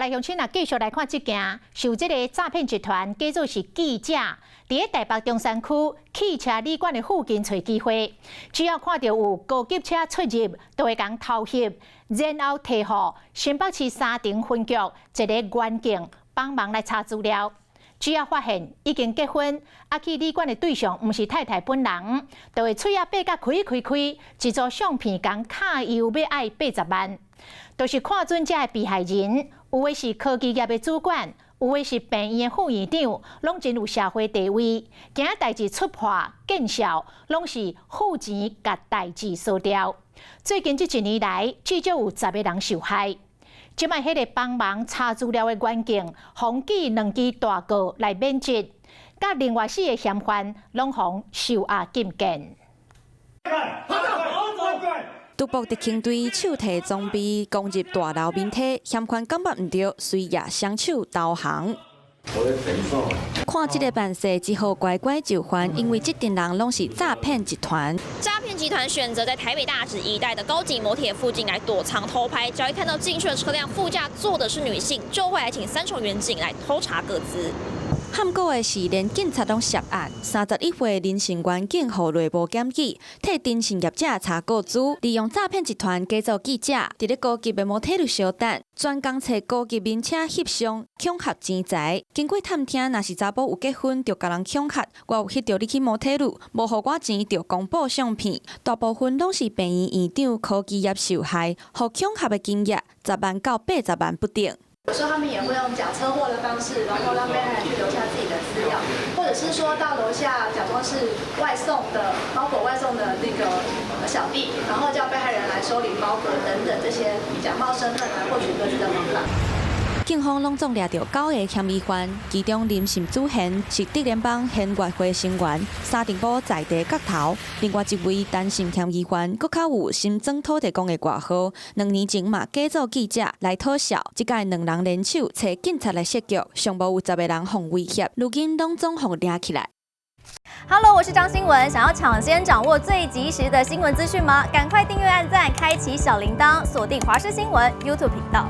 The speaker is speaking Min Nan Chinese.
來鄉親啊，繼續來看這件，受這个詐騙集團假做是記者，佇咧台北中山區汽車旅館的附近揣機會，只要看著有高級車出入，就會共偷翕，然後提予新北市三重分局一个員警幫忙來查資料。只要發現已經結婚，啊去旅館的對象毋是太太本人，就會喙仔擘甲開開開，一組相片共卡油欲愛80萬。就是看準這个被害人，有的是科技業的主管，有的是病院的副院長，攏真有社會地位。驚代誌出破見笑，攏是付錢共代誌掃掉。最近這一年來，至少有10個人受害。這擺彼个幫忙查資料的員警，予記兩支大告來免職，佮另外四个嫌犯攏予收押禁見。賭博特勤隊手提裝備攻入大樓面梯，嫌犯感覺毋著，隨也雙手投降。看這个辦勢，只好乖乖就範，因為這陣人攏是詐騙集團。詐騙集團選擇在台北大直一帶的高級摩鐵附近來躲藏偷拍，只要一看到進去的車輛副駕坐的是女性，就會來請三重員警來偷查個資。坎坷的是，連警察攏涉案。31歲林姓員警予內部檢舉，替電信業者查個資，利用詐騙集團假做記者，佇咧高級的摩鐵路相等，專工揣高級名車翕相，恐嚇錢財。經過探聽，若是查埔有結婚，就共人恐嚇。我有翕著你去摩鐵路，無予我錢就公布相片。大部分攏是病院院長、科技業受害，予恐嚇的金額10萬到80萬不等。有時候他們也會用假車禍的方式，然後讓被害人去留下自己的資料，或者是說到樓下假裝是外送的包裹外送的那個小弟，然後叫被害人來收領包裹等等這些假冒身份來獲取個資的方法。警方攏總掠著九个嫌疑犯，其中林姓主嫌是竹聯幫弦樂會成員，三重埔在地角頭；另外一位陳姓嫌疑犯，閣較有新莊土地公的外號。2年前嘛假做記者來討笑，這擺兩人聯手揣警察來設局，上無有10個人予威脅，如今攏總予掠起來。 Hello，我是張新文，想要搶先掌握最及時的新聞資訊嗎？趕快訂閱、按讚、開啟小鈴鐺，鎖定華視新聞 YouTube 頻道。